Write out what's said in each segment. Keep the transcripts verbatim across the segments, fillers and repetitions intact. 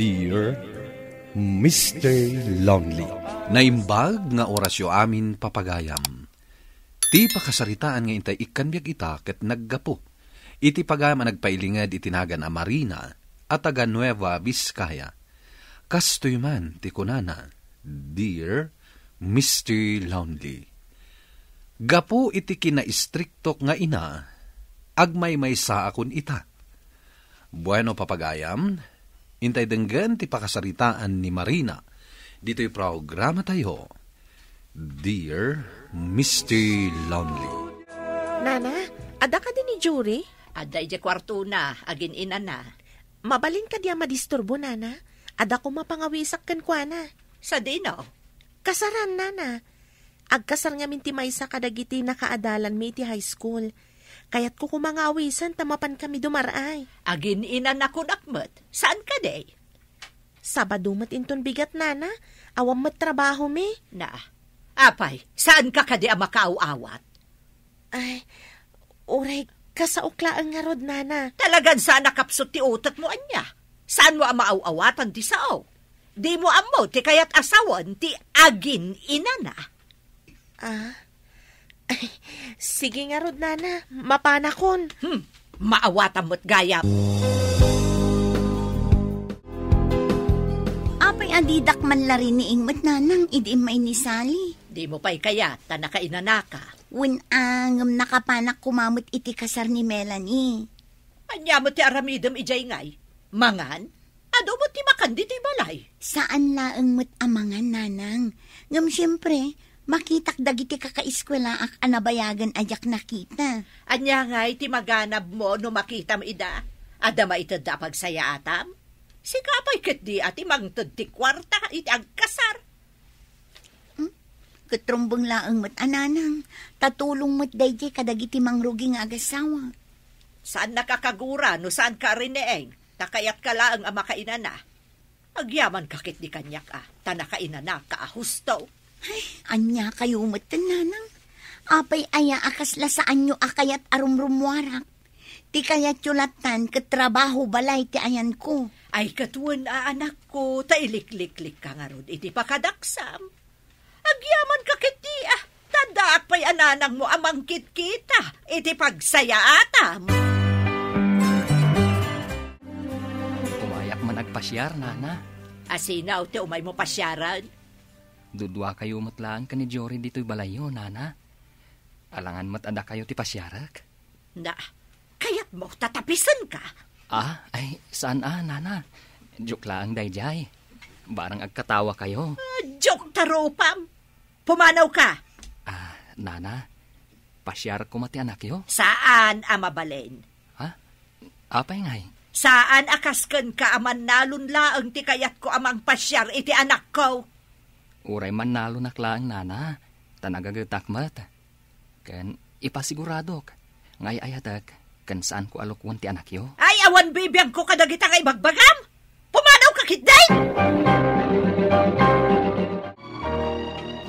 Dear Mister Lonely. Naimbag nga orasyo amin, papagayam. Ti pakasaritaan nga intay ikkan biag ita ket naggapu iti pagayam a nagpailinged iti nagan a Marina a taga Nueva Vizcaya. Kastoy man ti kunana, "Dear Mister Lonely, gapu iti kinaistriktok nga ina, agmaymaysaakon ita." Bueno, papagayam, intay denggen ti pakasaritaan ni Marina ditoy programatayo, Dear Mister Lonely. Nana, adda kadi ni Jory? Adda idiay kuartona, agin-inana. Mabalin kadi a madisturbo, Nana? Adda koma pangawisak kenkuana. Sadino? Kasaran, Nana. Agkasar ngamin ti maysa kadagiti nakaadalanmi iti high school. Kayatko koma nga awisan ta mapankami dumar-ay. Agin-inanakonak met. Saan kadi? Sabado met inton bigat, Nana. Awan met trabahomi. Na, apay, saanka kadi a makaaw-awat? Ay, uray kasaok laeng ngarud, Nana. Talagan saan a kapsut ti utekmo, ania? Saanmo a maaw-awatan ti sao? Dimo ammo ti kayat a sawen ti agin-inana? Ah? Ay, sige ngarud, Nana. Mapanakon. Hmm, maawatam met gayam. Apay a didak man la riniing met, Nanang, idi immay ni Sally? Dimo pay kayat ta nakainanaka? Wen a, ngem nakapanak koma met iti kasar ni Melanie. Ania met ti aramidem idiay ngay? Mangan? Adu met ti makan ditoy balay. Saan laeng met a mangan, Nanang. Ngem siempre, makitak dagiti kakaeskuelaak a nabayagen a diak nakita. Ania ngay ti maganabmo no makitam ida? Adda maitedda a pagsayaatam? Sika pay ketdi a ti mangted ti kuarta iti agkasar. Hmm? Ket rumbeng laeng met a, Nanang, ta tulong met daydiay kadagiti mangrugi nga agasawa. Saannaka a kagura no saanka a riniing, ta kayatka laeng a makainana. Agyamanka ketdi kaniak a, ta nakainanaka a husto. Ay, ania kayo met, Nanang? Apay aya a kasla saanyo a kayat a rumrumuarak? Ti kayatyo lattan ket trabaho balay ti ayanko. Ay, ket wen a, anakko, ta ilikliklikka ngarud iti pakadaksam. Agyamanka ketdi a, ta addaak pay a nanangmo a mangkitkita iti pagsayaatam. Umayak man agpasiar, Nana. Asino ti umaymo pasiaren? Dudua kayo met laeng ken ni Jory ditoy balayyo, Nana. Alangan met a dakayo ti pasiarek. Na, kayatmo ta tapisenka? Ah, ay, saan a, Nana. Joke laeng daydiay. Barang agkatawa kayo. Ah, joke ta rupam. Pumanawka. Ah, Nana, pasiar koma ti anakyo? Saan a mabalin. Ha? Apay ngay? Saan a kas kenka a mannalon laeng ti kayatko a mangpasiar iti anakko? Uray mannalonak laeng, Nana, ta nagagetak met. Ken ipasiguradok nga ay-ayatek ken saanko a lukwen ti anakyo. Ay, awan bibiangko kadagita nga ibagbagam! Pumanawka ketdi!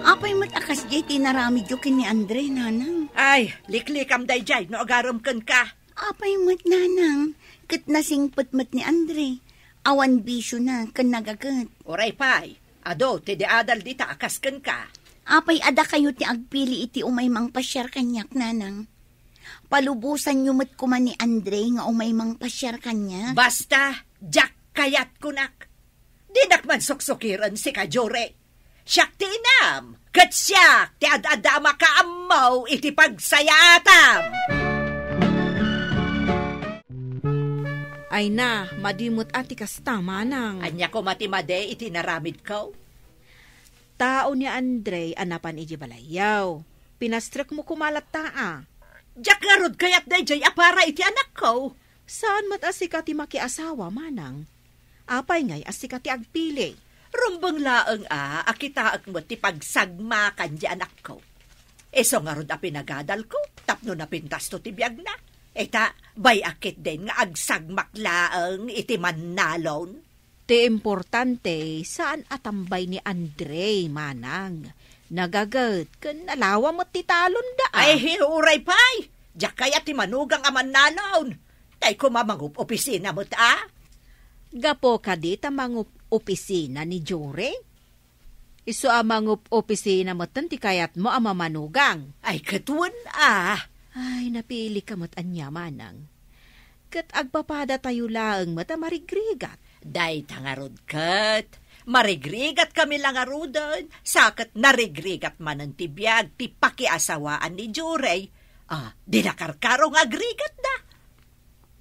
Apay met a kasdiay ti inaramidyo ken ni Andre, Nanang? Ay, liklikam daydiay no agarem kenka. Apay met, Nanang, ket nasingpet met ni Andre. Awan bisiona ken nagaget. Uray pay, adu ti di adal dita a kas kenka. Apay a dakayo ti agpili iti umay mangpasiar kaniak, Nanang? Palubosanyo met koma ni Andre nga umay mangpasiar kaniak. Basta, diak kayat kunak. Dinak man suksukiren sika, Jory. Siak ti inam, ket siak ti ad-adda a makaammo iti pagsayaatam. Ay na, madi met a ti kasta, Manang. Ania koma ti madi iti inaramidko? Tao ni Andre a napan idiay balayyo. Pinastrekmo koma latta a. Diak ngarud kayat daydiay a para iti anakko. Saan met a sika ti makiasawa, Manang? Apay ngay a sika ti agpili? Rumbeng laeng a, a kitaek met ti pagsagmakan di anakko. Isu ngarud a pinagadalko tapno napintasto ti biagna. Ita, bay-ak ketdin nga agsagmak laeng iti mannalon. Ti importante, saan a tambay ni Andre, Manang. Nagaget ken nalawa met ti talonda, a. Ay, uray pay! Diak kayat ti manugang a mannalon. Tay koma mangup-opisina met, a. Gapu kadi ta mangup-opisina ni Jure? Isu a mangup-opisina metten ti kayatmo a mamanugang. Ay, ket wen a. Ay, napili ka met ania, manang. Ket agpapadatayo laeng met a marigrigat. Dayta ngarud ket, marigrigat kami la ngaruden, sa ket narigrigat manen ti biag ti pakiasawaan ni Jure. Ah, di nakarkaro nga agrigatda.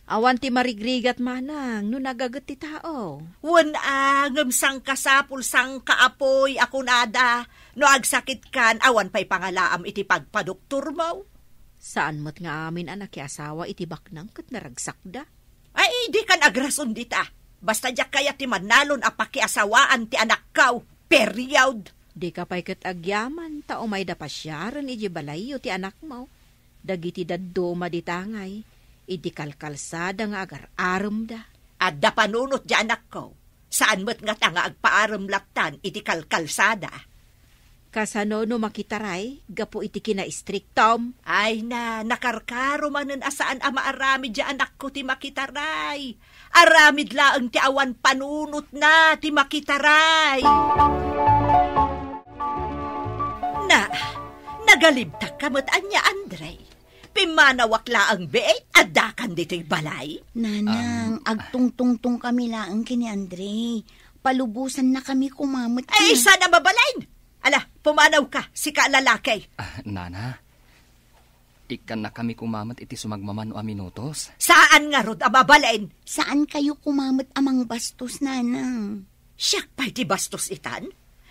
Awan ti marigrigat manang no nagaget ti tao. Wen a, ngem sangkasapul, sangkaapuy a kunada, no agsakitkan, awan pay pangalaam iti pagpadoktormo. Saan met nga amin a nakiasawa iti baknang ket naragsakda. Ay, dikan agrason dita. Basta diak kayat ti mannalon a pakiasawaan ti anakko. Period. Dika pay ket agyaman ta umayda pasiaren idiay balayyo ti anakmo. Dagiti dadduma dita ngay, idi kalkalsada nga agar-aremda. Adda panunot ti anakko. Saan met ngata nga agpaarem lattan iti kalkalsada. Kasano no makitaray gapu iti kinaistriktom? Ay na, nakarkaro manen a saan a maaramid ti anakko ti makitaray. Aramid laeng ti awan panunotna ti makitaray. Na, nagalibtak ka met ania, Andre? Pimmanawak laeng biit, addakan ditoy balay? Nanang, Am, agtungtungtong kami laeng ken ni Andre. Palubosanna kami koma met. Ay, saan a mabalin? Ala, pumanaw ka, sika a lalaki. Ah, nana, ikkanna kami koma met iti sumagmamano a minutos. Saan ngarud a mabalin? Saan kayo koma met a mangbastos, nanang? Siak pay ti bastos itan?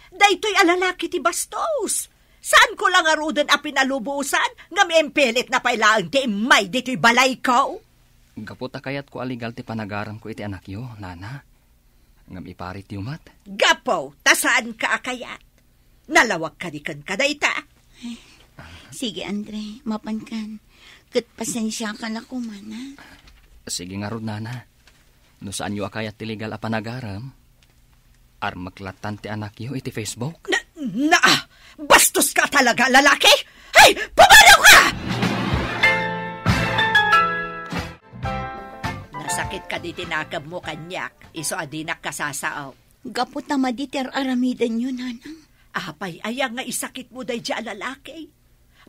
Daytoy a lalaki ti bastos. Saanko la ngaruden a pinalubosan, ngem impilitna pay laeng ti immay ditoy balayko. Gapu ta kayatko a legal ti panagaremko iti anakyo, nana. Ngem iparityo met. Gapu ta saanka a kayat. Nalawag kadi kenka dayta? Ay, sige, Andre, mapankan. Ket pasensiaka la koma, na? Sige ngarud, nana. No saanyo a kayat ti legal a panagarem, armek lattan ti anakyo iti Facebook. Na, na, bastos ka talaga, lalaki! Ay, pumanaw ka! Nasakit kadi ti nakemmo kaniak, isu a dinak kasasao. Gapu ta madi ti ar-aramidenyo, nanang. Apay aya nga isakitmo daydiay a lalaki?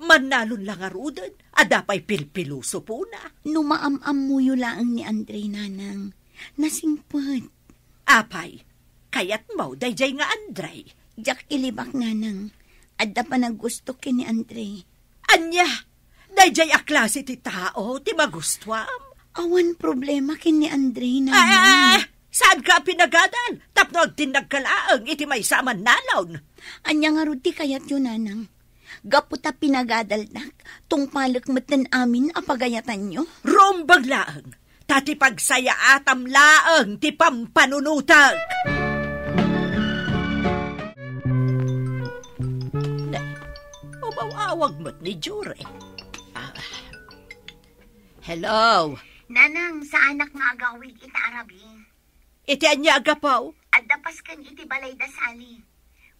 Mannalon la ngaruden, adda pay pilpilusopona. No maam-ammoyo laeng ni Andre, nanang, nasingpet. Apay, kayatmo daydiay nga Andre? Diak ilibak, nanang. Adda panaggusto ken ni Andre. Ania? Daydiay a klase ti tao ti magustuam? Awan problema ken ni Andre, nanang. Ah, saanka a pinagadal tapno agtinnagka laeng iti maysa a mannalon? Ania ngarud ti kayatyo, nanang? Gapu ta pinagadaldak, tungpalek metten amin a pagayatanyo. Rumbeng laeng, ta ti pagsayaatam laeng ti pampanunotek. Umaw-awag met ni Jure. Ah. Hello? Nanang, saanak nga agawid ita arabi. Iti ania a gapu? Adda Pasken iti balay da Sally.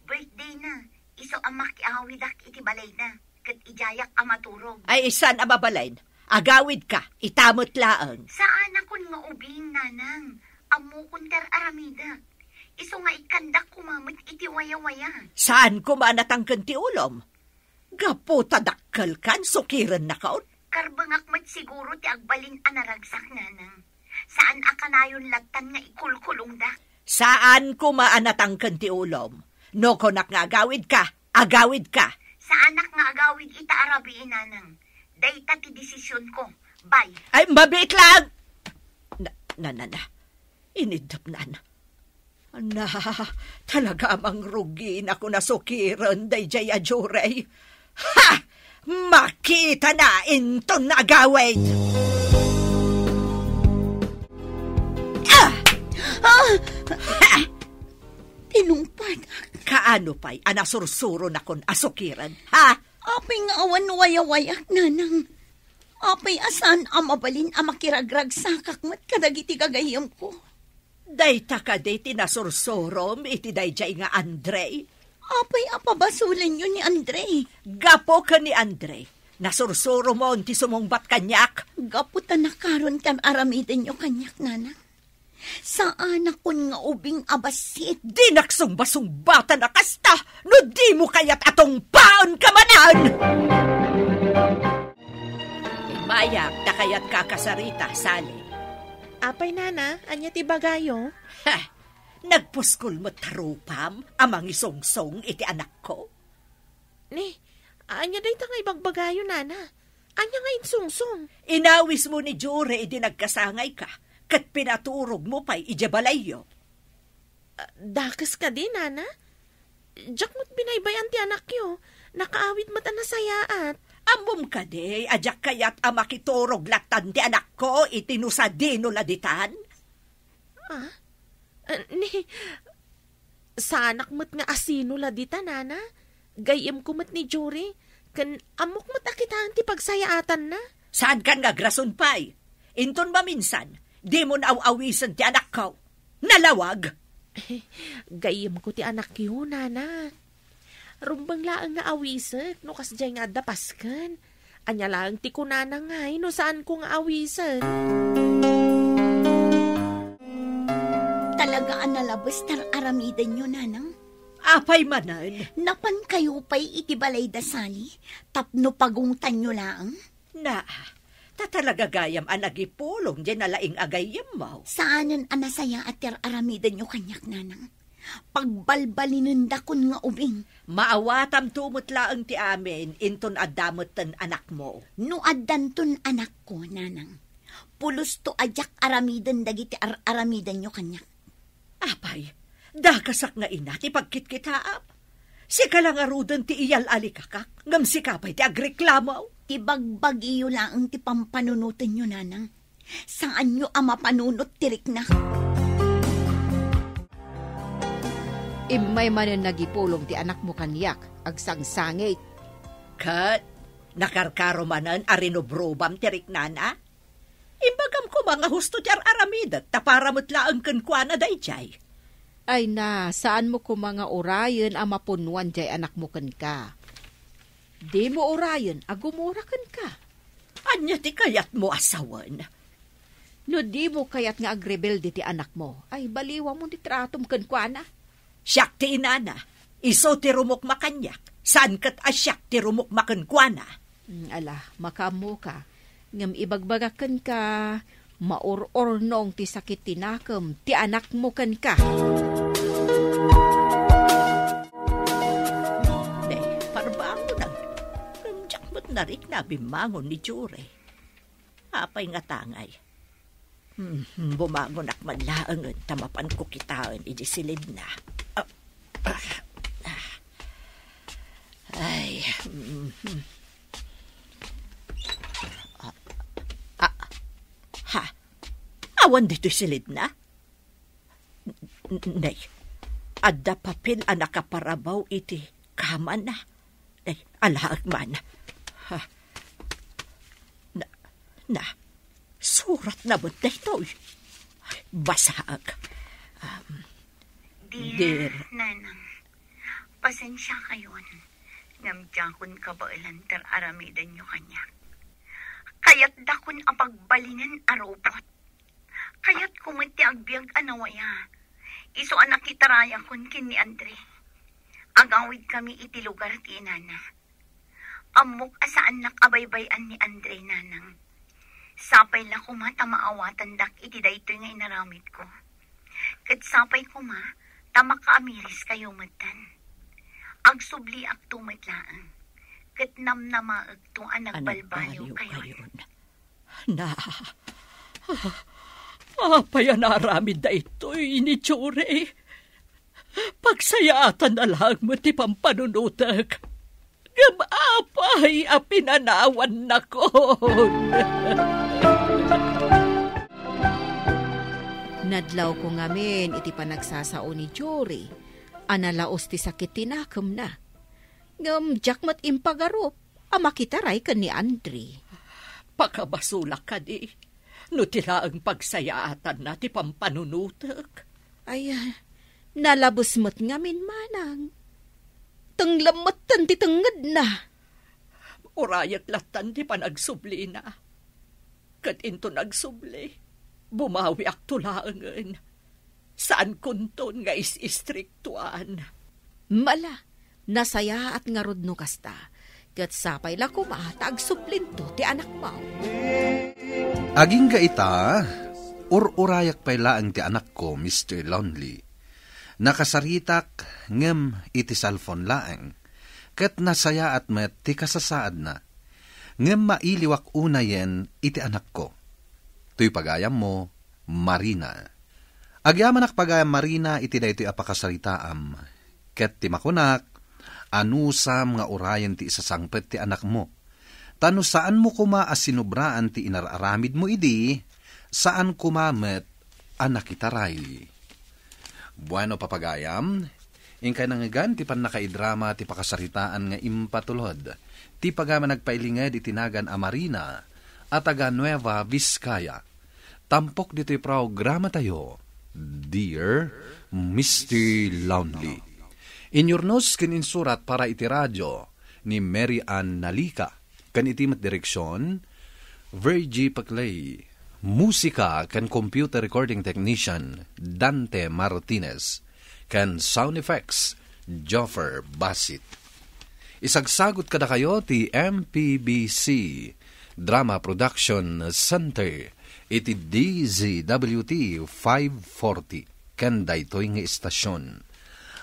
Birthday na, isu a makiawidak iti balay na, ket idiayak a maturog. Ay, saan a mabalin? Agawid ka, ita met laeng. Saanakon nga ubing, nanang. Ammokon ti ar-aramidek. Isu nga ikkandak koma met iti wayawaya. Saan koma a natangken ti ulom? Gapu ta dakkelkan, sukirennakon? Karbengak met siguro ti agbalin a naragsak, nanang. Saan a kanayon lattan nga ikulkulongdak. Saan koma a natangken ti ulom. No kunak nga agawid ka, agawid ka. Saanak nga agawid ita arabii, nanang. Dayta ti desisionko. Bye. Ay, mabiit lang! Na, na, na, na. Iniddepnan. Na, talaga a mangruginak a sukiren daydiay a Jure. Ha! Makitana inton agawid! Ah! Ah! Ha! Tinungpadak. Kaano pay a nasursuronakon a sukiren, ha? Apay nga awan wayawayak, nanang. Apay a saan a mabalin a makiragragsakak met kadagiti gagayyemko. Dayta kadi ti nasursurom iti daydiay nga Andre? Apay a pabasolenyo ni Andre? Gapu ken ni Andre, nasursuromon ti sumungbat kaniak. Gapu ta nakaron ti ar-aramidenyo kaniak, nanang. Saanakon nga ubing a bassit. Dinak sungbasungbatan a kasta, no dimo kayat a tungpaenka manen! Immayak ta kayatka a kasarita, Sally. Apay, Nana, ania ti ibagayo? Ha! Nagpuskol met ta rupam a mangisungsong iti anakko? Ni, ania dayta nga ibagbagayo, Nana? Ania nga insungsong? Inawismo ni Jure idi nagkasangayka, ket pinaturogmo pay idiay balayyo. Ah, dakes kadi, Nana? Diak met binaybay-an ti anakyo. Nakaawid met a nasayaat. Ammom kadi a diak kayat a makiturog lattan ti anakko iti no sadino la ditan? Ah? Ah, ni, saanak met nga asino la dita, Nana. Gayyemko met ni Jure, ken ammok met a kitaen ti pagsayaatanna. Saankan nga agrason pay. Inton maminsan, dimo naaw-awisen ti anakko. Nalawag! Gayyemko ti anakyo, Nana. Rumbeng laeng nga awisek no kasdiay nga adda pasken. Ania laeng ti kunana ngay no saanko nga awisek? Talaga a nalabes ti ar-aramidenyo, Nanang. Apay manen? Napankayo pay iti balay da Sally tapno pagungtanyo laeng? Na, ta talaga gayam a nagipulong diay nalaing a gayyemmo. Saanen a nasayaat ti ar-aramidenyo kaniak, Nanang. Pagbalbalinendakon nga ubing. Maawatamto met laeng ti amin, inton adda metten anakmo. No addanton anakko, Nanang, pulosto a diak aramiden dagiti ar-aramidenyo kaniak. Apay, dagasak nga ina ti pagkitkitaam. Sika la ngaruden ti iyal-alikakak, ngem sika pay ti agreklamo. Ibagbagiyo laeng ti pampanunotenyo, Nanang. Saanyo a mapanunot ti riknak. Immay manen nagipulong ti anakmo kaniak, agsangsangit. Ket nakarkaro manen a rinubrubam ti riknana? Imbagam koma nga husto ti ar-aramidek ta para met laeng kenkuana daydiay. Ay na, saanmo koma nga urayen a mapunnoan diay anakmo kenka. Dimo urayen a gumura kenka. Ania ti kayatmo a sawen? No dimo kayat nga agrebelde ti anakmo, ay baliwamon ti tratom kenkuana. Siak ti inana, isu ti rumukma kaniak, saan ket a siak ti rumukma kenkuana. Mm, ala, makaammoka. Ngem ibagbagak kenka, maur-urnong ti sakit ti nakem ti anakmo kenka. Nay, parbangonak. Ngem diak met narikna a bimmangon ni Jure. Apay nga tangay? Hmm, bumangonak man laengen ta mapanko kitaen idi silidna. Ah, ah, ah. Ay, mhm. Ah, ah, ha? Awan ditoy silidna? N-, nay, adda papel a nakaparabaw iti kamana. Nay, alaek man. Ha? Na, na, suratna met daytoy. Ay, basaek. Um, Dear Dear Nanang, pasensiakayon, ngem diakon kabaelan ti ar-aramidenyo kaniak. Kayatdakon a pagbalinen a rubot. Kayatko met ti agbiag a nawaya. Isu a nakitarayakon ken ni Andre. Agawidkami iti lugar ti inana. Ammok a saannak a baybay-an ni Andre, Nanang. Sapay la koma ta maawatandak iti daytoy nga inaramidko. Ket sapay koma ta makaamiriskayo metten. Agsubliakto met laeng, ket namnamaekto a nagbalbaliwkayon. Na, apay a naaramid daytoy ni Jure? Pagsayaatanna laeng met ti pampanunotek. Ngem apay a pinanawannakon? Nadlawko ngamin iti panagsasao ni Jure a nalaus ti sakit ti nakemna. Ngem diak met impagarup a makitaray ken ni Andre. Pakabasolak kadi no ti laeng pagsayaatanna ti pampanunotek? Ay, nalabes met ngamin manang. Tenglem metten ti tengngedna. Urayek lattan ti panagsublina. Ket inton agsubli, Bumawiakto laengen. Saankonton nga is-istriktuan. Mala, nasayaat ngarud no kasta. Ket sapay la koma ta agsublinto ti anakmo. Agingga ita, ur-urayak pay laeng ti anakko, Mister Lonely. Nakasaritak ngem iti cellphone laeng, ket nasayaat met ti kasasaadna. Ngem mailiwak unayen iti anakko. Toy pagayammo, Marina. Agyamanak pagayam, Marina, iti daytoy a pakasaritaam, ket ti makunak, anusam nga urayen ti isasangpet ti anakmo. Ta no saanmo koma a sinubraan ti inar-aramidmo idi, saan koma met a nakitaray. Bueno, papagayam, inkay nangngegan ti pannakaidrama ti pakasaritaan nga impatulod ti pagayam a nagpailinged iti nagan a Marina a taga Nueva Vizcaya. Tampok ditoy programatayo, Dear Mister Lonely. Inyurnos ken insurat para iti radio ni Mary Ann Nalica, ken iti met direksion, Virgie Paclay. Musika ken computer recording technician, Dante Martinez. Ken sound effects, Joffer Basit. Isagsagut kadakayo ti M P B C Drama Production Center iti D Z W T five forty ken daytoy nga istasyon.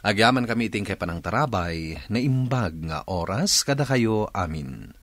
Agyaman kami iti inkay panangtarabay, naimbag nga oras kadakayo amin.